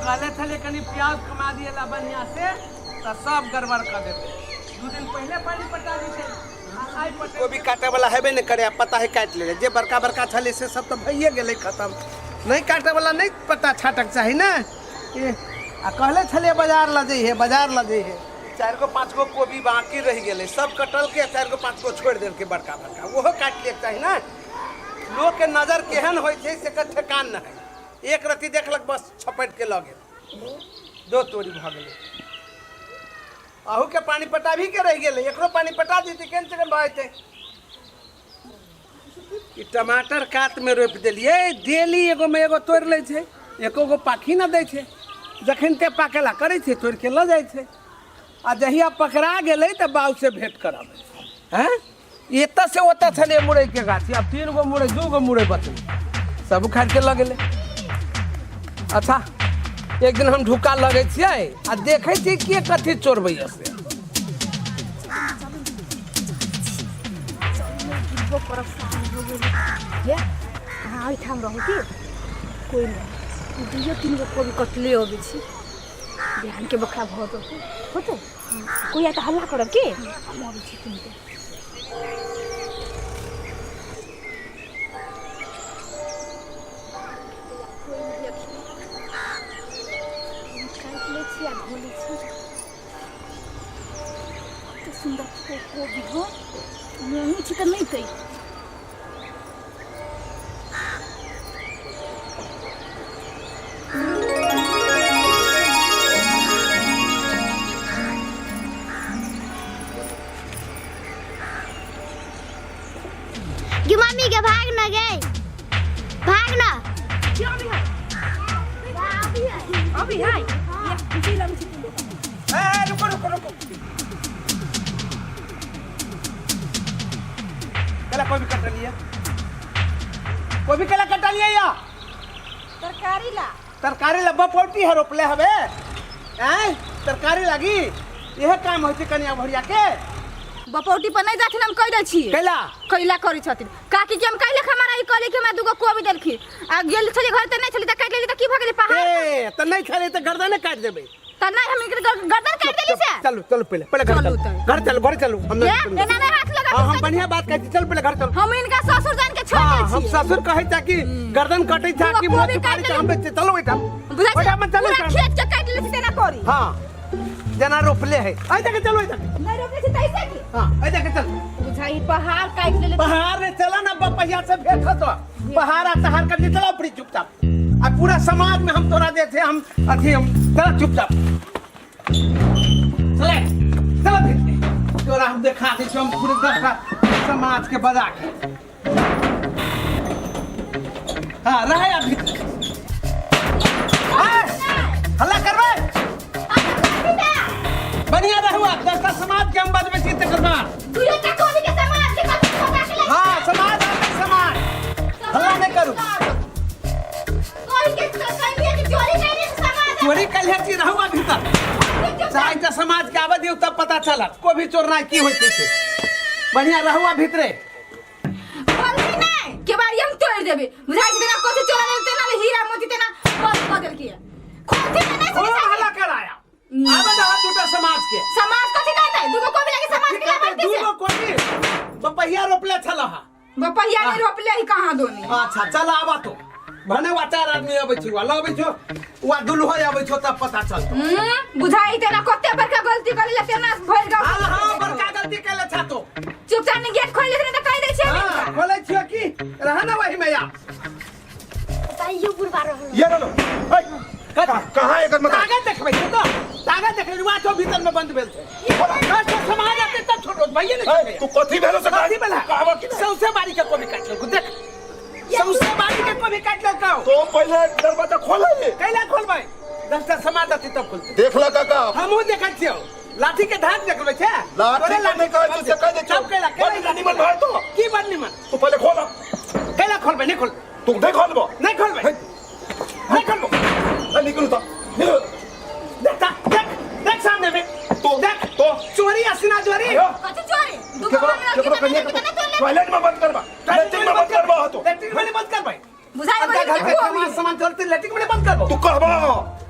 कहले छलियै कनि प्याज कमा दिए ला बढ़िया से तऽ सब गड़बड़ कऽ देबै। 2 दिन पहिले पानि पटा दितै आ आइ पटे कोबी काटे वाला हेबे नहि करे, आ पता है काटि लेले जे बड़का बड़का छलै से सब तऽ भइए गेलै खतम। नहि काटे वाला नहि पत्ता छाटक चाही ने। ए, आ कहले छलियै बाजार लऽ जइहे, बाजार लऽ जइहे। 4 गो 5 गो कोबी बाकी रहि गेलै, सब कटलकै, 4 गो 5 गो छोड़ि देलकै बड़का बड़का, ओहो काटि लियके चाही ने। लोकके नजर केहन होइ छै से ठेकान नहि है। एक रत्ती देखलक बस छपटि के लऽ गेल। दो तोरी भऽ गेलै। अहूके पानि पटाबी के रहि गेलै, एकरो पानि पटा दितै, केहन चिकन भऽ जेतै। ई टमाटर कातमे रोपि देलियै, डेली एगोमे एगो तोड़ि लै छै, एको गो पाखी नहि दै छै। जखन ते पाकेला करै छै तोड़ि के लऽ जाइ छै, आ जहिया पकड़ा गेलै तऽ बाबूसँ भेँट करब। हँ, एतऽ से ओतऽ छलै मुरैके गाछ, आब 3 गो मुरै, 2 गो मुरै बचलै, सब उखाड़ि के लऽ गेलै। अच्छा, एक दिन हम ढुक्का लगै छियै आ देखै छियै के कथी चोरबैया से। गिरबो करब, साँझ हो गेलै। हे, अहाँ एहिठाम रहू कि कोइ नहि। 2-3 गो कोबी कटले अबै छी, बिहानके बखरा भऽ जेतै, होतै। कोइ आए तऽ हल्ला करब कि हम अबै छी। तुमके काटि लै छी आ धो लै छी। कते सुन्दर कोबी हो, मुँह छी तऽ नहि तै। कि मम्मी के भाग न गए, भाग न। अभी है खुशी लगै छै। ए, रुको रुको रुको, केला कोबी कटलिए? कोबी केला कटलिए या? तरकारी ला। तरकारी ला बपौटी है रोपले हबे आय, तरकारी लागी यह काम होइ छै कनिया भरिया के। बपौटी पर नहि जाथिन, हम कहि दै छी। कैला? कैला करै छथिन काकी के? हम कैले हमारा ई कहले कि हमरा दूगो कोबी देलखिन आ गेल छली घर तऽ नहि छली तऽ काटि लेली, तऽ की भऽ गेलै पहाड़? ए, तऽ नहि छलै तऽ गर्दने काटि देबै। तऽ नहि, हम इनकर गर्दन काटि देली से। चलू चलू, पहिले पहिले घर चलू चलू। तऽ। घर चलू, घर चलू। हम ए, एना नहि हाथ लगा। हाँ, हम बढ़िया बात कहै छी, चल पहिले घर चलू। हम इनका ससुर जान के छोड़ हाँ, दै हम छी। ससुर कहै छा कि गर्दन कटै छा कि दूगो मुँह कोबी चुपारी काटि छा, हम बेचै चलू ओहिठाम। बुझाइ छै? ओहिठाम चलू। पूरा ओहिठाम। खेत के काटि लेली तेना करी। हाँ, जेना रोपले है एहि देखे चलू, एहि देखे। नहि रोपले छी तैसे की? हाँ, एहि देखे चलू। बुझाइ पहाड़ काटि लेले। पहाड़ ने चला ना, बपहिया से भेंट होतो पहाड़ आ तहाड़ कर चला ऊपरी चुपचाप, आ पूरा समाज में हम तोरा दे थे हम अथी हम चला चुपचाप, चले चला फिर तोरा हम देखा दै छियौ, हम पूरे दफा समाज के बजा के। हाँ, रहे अभी हल्ला करबै, बढ़िया रहू। आप 10टा समाज के हम बजबै छी तकर बाद। दुइयोटा कोबी के समाज के कथी पता के? हाँ, समाज आबै, समाज हल्ला नहि करू। कोई के कहिए कि चोरी कइले से समाज। चोरी कल छी, रहू आ भीतर चाहे तऽ समाज के आबै दियौ तब पता चलत कोई भी चोरनाइ की होइ छै से। बढ़िया रहू आ भीतरे। बोलती नहीं के बारी हम तोड़ देबे, बुझाइ छै तेना कथी चोरा लेल, तेना ले हीरा मोती तेना बंद कऽ देलकी खोलती नहीं। खूब नहीं। हल्ला कराया, आबै दहो दूटा समाज के। समाज कथी कहतै? दूगो कोबी लागी समाज की के कहतै? बढ़ते से दूगो कोबी बपहिया रोपले छल हा। बपहिया नहीं रोपले ही कहाँ दोनी। अच्छा चल, आबा तो भने वा चार आदमी अबै छै, वा लबै छौ, वा दुल्हो अबै छौ तब पता चलतौ। बुझाइ तेना कते बड़का गलती कर ले तेना भरि गाँव। हाँ हाँ, बड़का गलती कैले छा तो। चुपचाप ने गेट खोल लेथिन तऽ कहि दै छियै। हाँ, खोलै छियो की, रह ना वही में या। बताइयो बुढ़बा रहल। ये लो ए, कहाँ एकर मतलब? ताकत देखबै छै तो ताकत देखबै, वा तो भीतर में बंद भेल छै। घर से समाज आते तब छोड़ो भैया नहीं। ए, तू कथी भेलो से? कथी भेला? कहबो कि नहीं? सौंसे बाड़ी के कोबी काटि लेलको, देख, सौंसे बाड़ी के कोबी काटि लेलको। तो पहले दरवाजा खोल ले। कैला खोलबै? 10टा समाज आते तब खोलतै। देख ल काका। हमहूँ देखै छियौ, लाठी के धाक देखबै छै। लाठी तोरे के नहीं कहै छियौ, से कहि दै छियौ। तब कैला बड़ कैला निमन भाई तो। की बड़ निमन? तू पहले खोल। कैला खोलबै? नहीं खोलबै। तू नहीं खोलबो? नहीं खोलबै, नहीं खोलबो। ए, निकलू तो निकलू। देख ता, देख देख सामने में। तो देख। तो चोरी असिना चोरी। आयो। कथी चोरी? दूगो केकरो हमरा केकरो कन्या के तोड़ ले। टॉयलेट में बंद करबा, लैट्रिन में बंद करबा तो। लैट्रिन में बंद करबै। बुझाइ अंता घर के कोबी। सामान सामान चलते लैट्रिन में बंद करबो। तू कहबो?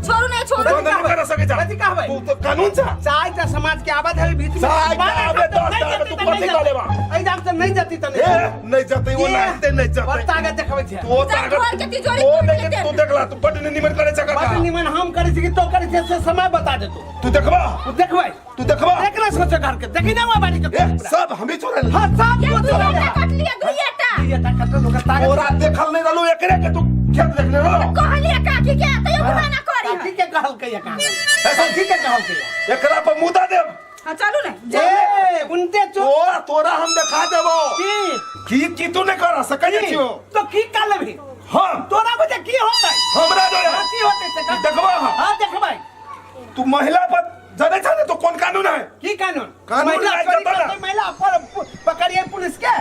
छोड़ू नहीं छोड़ू बंद नहीं कर सके जा कथी कहबै? तू तो कानून छा चाय का समाज के आबाद है बीच में चाय के आबे दस टा तू कथी कऽ लेबा? एहि दाम से नहीं जाती त ए नहीं नहीं जतै ओ नहीं नहीं बड़ जतै ताकत देखबै छै तू चल, घर के तिजोरी ओ खोल नहीं लेते। तू देखला तू बड निमन करे छै बड़ काका निमन हम करै छी कि तो करै छी से समय बता दे तू तू देखबा तू देखबै तू देखबा देख ना सोचे घर के देखी ना हुआ बाड़ी के ए सब हमी चोरल हाँ सब ये कुछ दुइये टा कटलिए दुइये टा ये टा कटल ओकर ताकत तोरा देखल नहीं रहलू एकरे के तू खेत देखने रहलो कहलिए काकी के तैयो गुना ना करी काकी के कहलकै या कहाँ काकी के कहलकै या? एकरा पर मुदा देब हां चलू ने ए उनते चो तोरा तोरा हम देखा देबो की की की तू नहीं कर सकै छियो तो की कर लेबही हम तोरा बुझे की होतै हमरा डरे हाँ, की होतै से कह। देखबा हम। हाँ देखबै तू महिला पर जाने छा ने तो कौन कानून है की कानून कानून महिला लाइक चोरी जता ना। करतै, महिला पर पकड़िए पुलिस के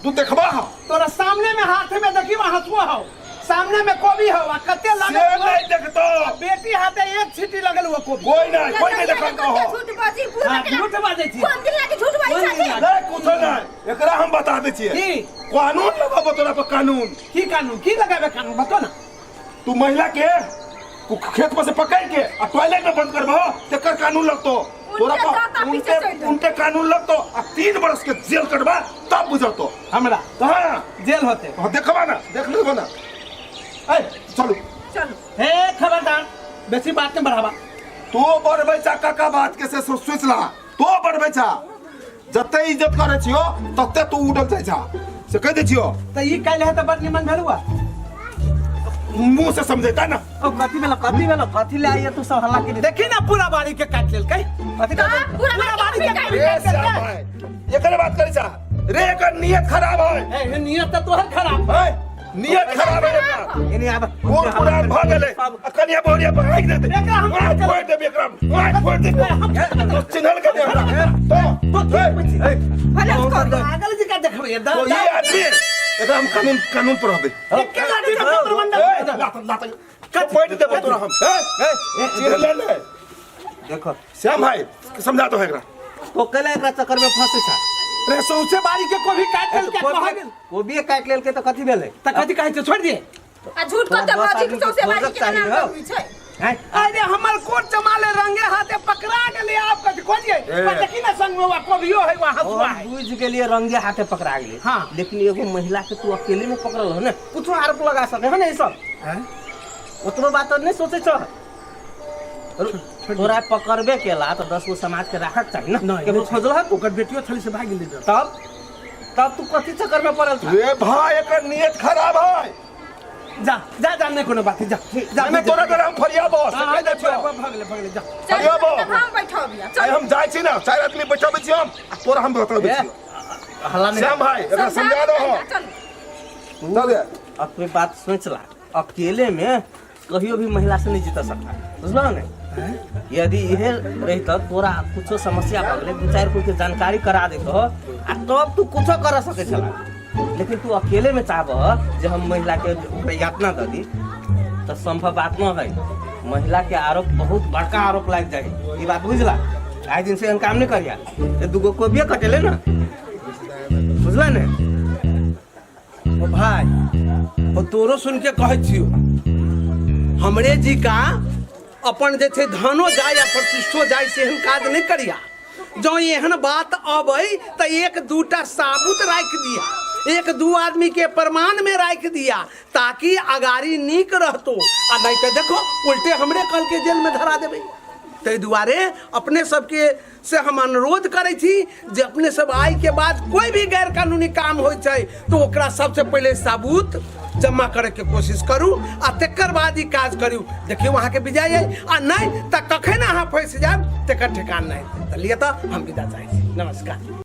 तू देखबा हम तोरा सामने में हाथ में देखी वहाँ हंसुआ हो सामने में कोबी हो आ कते से लागल नहीं देखतो बेटी हाथे एक छीटी लगल हुआ कोबी कोई नहीं कोई नहीं देखतो हो झूठ बाजी पूरा हाँ, झूठ बाजै छी। कोन दिन लागे झूठ बाजी कोन दिन छथि लागे? नहीं कुछ नहीं एकरा हम बता दे छिए की कानून लगाबो तोरा पर कानून की कानून की लगाबे कानून बतो ना तू महिला के खेत पर से पकड़ के आ टॉयलेट में बंद करबो तेकर कानून लगतो तोरा उनके दाता पर पीछे उनके चलि जेतौ। उनके कानून लगतो आ 3 बरस के जेल कटबा तब बुझतो हमरा हाँ जेल होते हाँ, देखबा ना देख लेबो ना ए चलू चलू हे खबरदार बेसी बात नहीं बढ़ावा तो बढ़बै छा काका बात के से सोच ला तो बढ़बै छा जते इज्जत करे छियो तते तू उडल जाइ छा से कह दे छियो तो ई काल्हि है तो बड़ निमन भेल हुआ मुंह से समझेता ना ओ कथी भेलो कथी भेलो कथी ले आइए तू सब हल्ला के देखी ना पूरा बाड़ी के काट लेलकै कथी हाँ, पूरा पूरा बाड़ी के बाड़ी रे श्याम भाई एकरे बात करे छा रे एकर नियत खराब है ए नियत तो तोहर खराब है नियत खराब है एकर एने आब बूढ़ पुरान भऽ गेलै आ कनिया बहुरिया पर राखि देतै एकरा हम आँखि फोड़ि देबै एकरा आँखि फोड़ि देबै तो चिन्हल के दे हमरा तो ए, भले कर पागल जी का देखबै तो ये आदमी एकरा हम कानून कानून पर रहबै एके लाठी से प्रमंडल ए, लात लात फोड़ि देबै तोरा हम ए ए चिन्हले ने देखो श्याम भाई समझा दो एकरा तो कैला एकरा चक्कर में फंसे छा रे सौंसे बाड़ी के कोभी काट लेलकै कह गेल कोबी काटि लेलकै तऽ कथी भेलै तऽ कथी कहै छै छोड़ि दिए आ झूठ तोरा कते दस बाजी आदमी के के सौंसे बाजी खोजक के चाही नाम हौ। लगबै छै हैं? अरे हमर कोट जमाले रंगे हाथे पकड़ा गेलै आप कथी खोजिए ए। पर देखी ना संग में वहाँ कोभियो है वहाँ हंसुआ हम है बुझ गेलिए रंगे हाथे पकड़ा गेलै हाँ। लेकिन एगो महिला के तू अकेले में पकड़ल हो ने कुछो आरोप लगा सके है ने ई सब ओतबो बात नहीं सोचे छ तोरा पकड़बे केला तो 10 गो समाज के राखक चाही ना नहीं, केकरो खोजल हक ओकर बेटियो छली से भागि गेलै तब तब तू कथी चक्कर में पड़ल था रे भाई एकर नियत खराब है जा जा जा नहीं कोनो बात है, जा जा नहीं तोरा डर हम फरियाबो से हाँ, कह दे छियो भगले भगले जा चल अरे बाबा। तब हम बैठब या आइ चल हम जाइ छी ना चारि आदमी बैठाबै छी हम आ तोरा हम बतबै छियो हल्ला नहीं श्याम भाई एकरा समझा दो हो चल चल गे। अपनी बात सोच ला अकेले में कहियो भी महिला से नहीं जीत सकता बुझलो ने यदि इहे रही तो तोरा कुछो समस्या भऽ गेलै दू चारि कोई के जानकारी करा देतो आ तब तू कुछो कर सकै छला लेकिन तू अकेले में चाहबह जे हम महिला के ओकरा यातना दऽ दी तऽ संभव बात न है महिला के आरोप बहुत बड़का आरोप लागि जाइ ई बात बुझला आइ दिन से एहन काम नहीं करिया ए दूगो कोबिये कटेले ना बुझला ने ओ भाई ओ तोरो सुन के कहै छियो हमरे जी का अपन जे छै धनो जाय आ प्रतिष्ठो जाय से एहन काज नहि करिया जँ एहन बात अबै तऽ एक दूटा साबुत राखि दिया एक दू आदमी के प्रमाण में राखि दिया ताकि अगाड़ी नीक रहतो आ नहीं तऽ देखो उल्टे हमरे कल के जेल में धरा देबै ताहि दुआरे अपने सबके से हम अनुरोध करै छी जे अपने सब आइ के बाद कोई भी गैर कानूनी काम होइ छै तऽ ओकरा सबसे पहिले सबूत जमा करे के कोशिश करू आ तकर बाद ई काज करू देखियौ अहाँके विजय अइ आ नहि तऽ कखन अहाँ फँसि जायब तकर ठेकान नहि तऽ लिअ तऽ हम विदा चाहै छी नमस्कार।